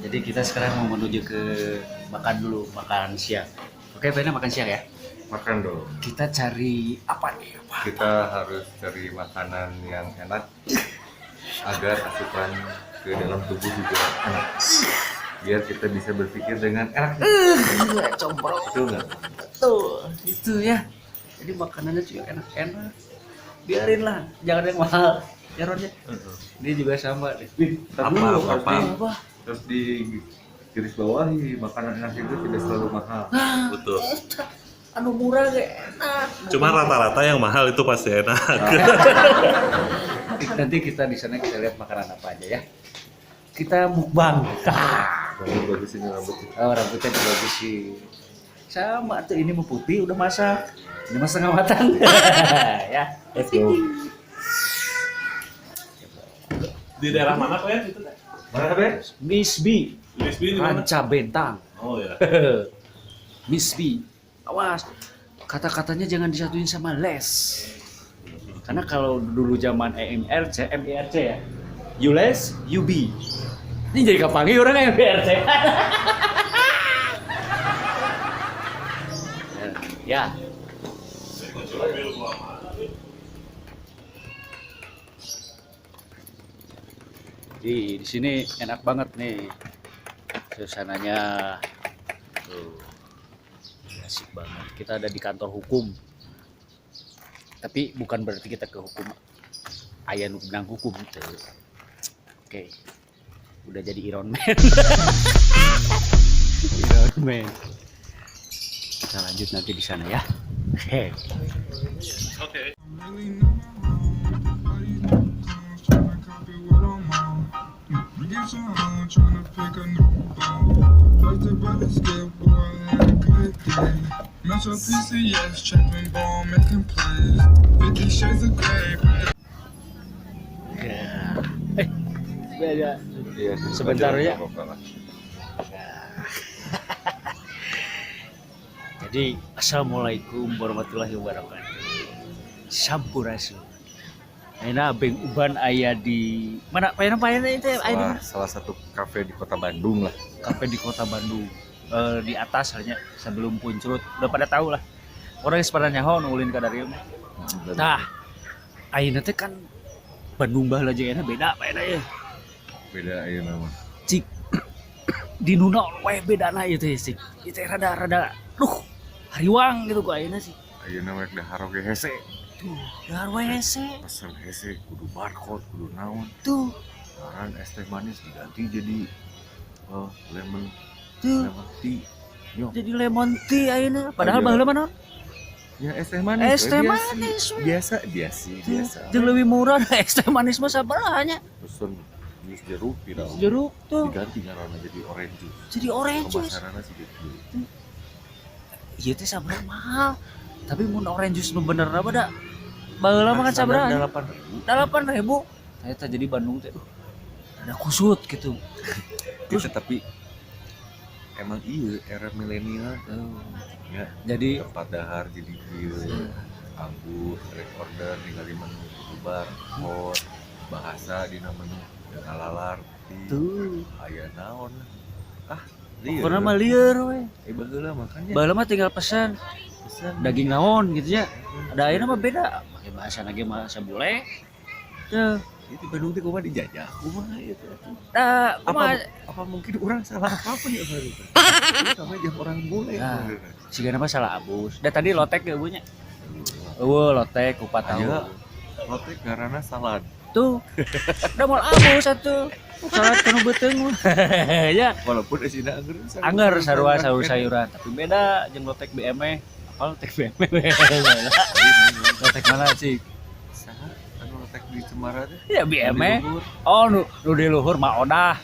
Jadi kita sekarang mau menuju ke makan dulu, makan siang. Oke, Vena makan siang ya. Makan dong. Kita cari apa nih? Apa? Kita harus cari makanan yang enak agar asupan ke dalam tubuh juga enak. Biar kita bisa berpikir dengan enak. Gila, combro. Betul nggak? Betul, itu ya. Jadi makanannya juga enak-enak. Biarin lah, jangan yang mahal. Ya Ron ya. Ini juga sama deh. Wih, Apa, dulu, apa, apa? Terus di garis bawahi, makanan enak itu tidak selalu mahal. Nah, Betul. Anu murah gak enak. Cuma rata-rata yang mahal itu pasti enak. Nanti kita di sana kita lihat makanan apa aja ya. Kita mukbang. Rambut bagus ini rambutnya. Oh, rambutnya bagus sih. Sama tuh, ini mau putih udah masak. Ini mah setengah matang. Ya. Let's go. Di daerah mana kok ya itu? Mana Be? Miss B, Miss B di mana? Ranca Bentang. Oh ya. Miss B. Awas, kata-katanya jangan disatuin sama les. Karena kalau dulu zaman EMRC, MIRC ya. You les, you be. Ini jadi kapangi orang MIRC. Ya. Di sini enak banget nih suasananya. Tuh. Asik banget. Kita ada di kantor hukum. Tapi bukan berarti kita ke hukum. Aya nu benang hukum tuh. Oke. Udah jadi Iron Man. Iron Man. Kita lanjut nanti di sana ya. Oke. Oke. Metro PCS, trapping ball, making plays. 50 shades of gray. Beda. Iya, Sebentar ya. Apa-apa lah. Jadi assalamualaikum warahmatullahi wabarakatuh. Sampurasun. Ayeuna Beng Uban aya di mana? Pak Yana itu aya di mana? Salah satu kafe di kota Bandung lah. Kafe di kota Bandung. Di atas hanya sebelum Puncrut. Udah pada tahu lah. Orang yang sebenarnya nyaho nu ulin ka darieu mah. Nah, ayeuna teh kan Bandung baheula jeung ayeuna beda Pak Yana ya. Beda ayeuna mah. Cik di nuna we bedana ieu teh cik. Ieu teh rada-rada duh hariwang gitu ku ayeuna sih. Ayeuna mah dahar oge hese. Tuh, dahar we hese. Pesen hese kudu barcode, kudu naon. Tuh. Sekarang es teh manis diganti jadi lemon. Tuh. Lemon tea. Yo. Jadi lemon tea ayeuna. Padahal baheula mah naon? Ya es teh manis. Es teh manis. Biasa, biasa, biasa. Jeung leuwih murah es teh manis mah sabaraha nya. Pesen jus jeruk tidak. Jeruk tuh. Diganti ngaranna jadi orange juice. Jadi orange juice. Pemasaranna sih gitu. Ieu teh sabaraha mahal. Tapi mun orange juice nu bener apa da? Baheula mah kan sabaraha? 8.000. 8.000. Ternyata jadi Bandung teh ada kusut gitu. Terus tapi emang iya era milenial tuh. Ya, jadi tempat dahar jadi kieu. Anggur, direct order ningali menu barcode, bahasa dina menu ngalalar tuh. Aya naon. Ah, lieur. Pokokna mah lieur we. Baheula mah kan ya. Baheula mah tinggal pesan daging naon gitu ya. Ada ayeuna mah beda, pakai bahasa lagi bahasa bule. Tuh. Itu Bandung teh kumaha dijajah kumaha ieu teh. Nah, apa mungkin orang salah apa ya baru teh? Sama jeung orang bule. Nah, sigana mah salah abus. Da tadi lotek ge eueuh nya. Eueuh lotek kupat tahu. Lotek ngaranna salad. Tuh. Udah mau abus atuh. Salad kanu beuteung. Ya. Walaupun isina angger Angger sarua sayur-sayuran, tapi beda jeung lotek BM. Apa lotek BM? Lotek mana sih? Saha anu lotek di Cemara teh? Ya BM. Oh, nu di luhur mah odah.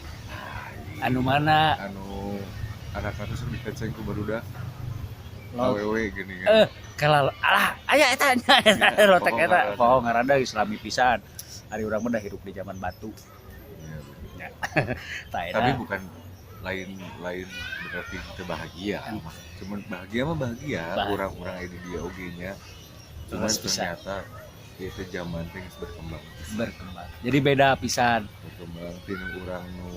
Anu mana? Anu anak-anak sok dikeceng ku barudak. Awewe gini kan. Kalau alah aya eta nya eta lotek eta. Poho ngaranna Islami pisan. Ari urang mah hirup di zaman batu. Ya. Tapi bukan lain berarti kita bahagia. Cuman bahagia mah bahagia, orang-orang di dia oge nya. Cuman ternyata itu zaman teh geus berkembang. Berkembang. Jadi beda pisan. Berkembang tina urang nu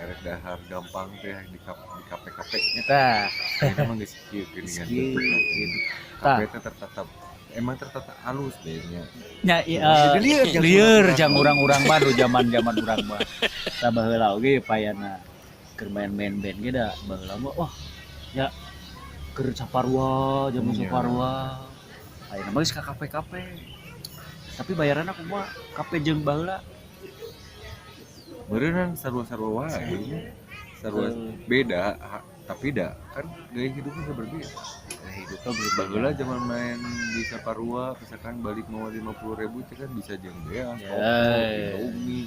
Erek dahar gampang teh di kafe-kafe nya. Tah, Ayeuna mah geus kieu geuningan Geus kieu, bentukna teh. gitu. Tah. Kafe teh tertata, emang tertata alus deh nya. Nya Jadi lieur jang lieur urang-urang. Jang urang-urang mah nu zaman-zaman urang mah. Tah, baheula oge payana keur main-main band ge da baheula mah, wah ya, keur Saparua, zaman Saparua. Ayeuna mah geus ka kafe-kafe. Tapi bayaranna kumaha? Kafe jeung baheula? Meureunnan sarua-sarua wae nya. Sarua beda tapi da kan gaya hidupnya berbeda. Gaya hidupnya berbeda. Baheula zaman main di Saparua misalkan balik mau 50.000 itu kan bisa jeung beas, toko, Indomie,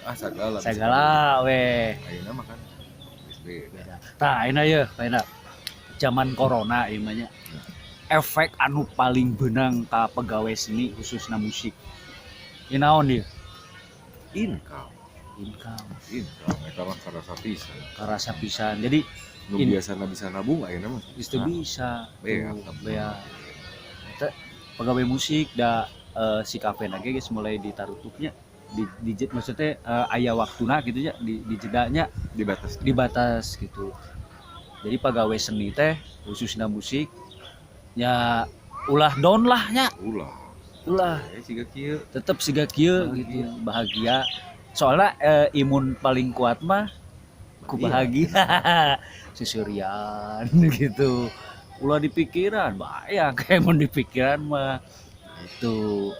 ah segala bisa. Segala weh. Ayeuna mah kan geus beda. Beda. Tah, ayeuna ye, ayeuna zaman corona ieu mah nya. Efek anu paling beunang ka pegawai seni khususna musik. Ieu naon ieu? Income. Income. Income eta mah karasa pisan. Karasa pisan. Jadi Nu biasana bisa nabung ayeuna mah geus teu bisa. Beak Tuh, nabung. beak. Eta pegawai musik da si kafe ge geus mulai ditarutupnya di maksudnya aya waktuna gitu ya, di jedanya. Dibatas. Dibatas gitu. Jadi pegawai seni teh khususnya musik ya ulah down lah nya. Ulah. Ulah. Eh, siga kieu. Tetep siga kieu. Bahagia. Gitu, bahagia. Soalnya imun paling kuat mah ku bahagia, seserian gitu. Ulah dipikiran bahaya, kayak mun dipikiran mah itu.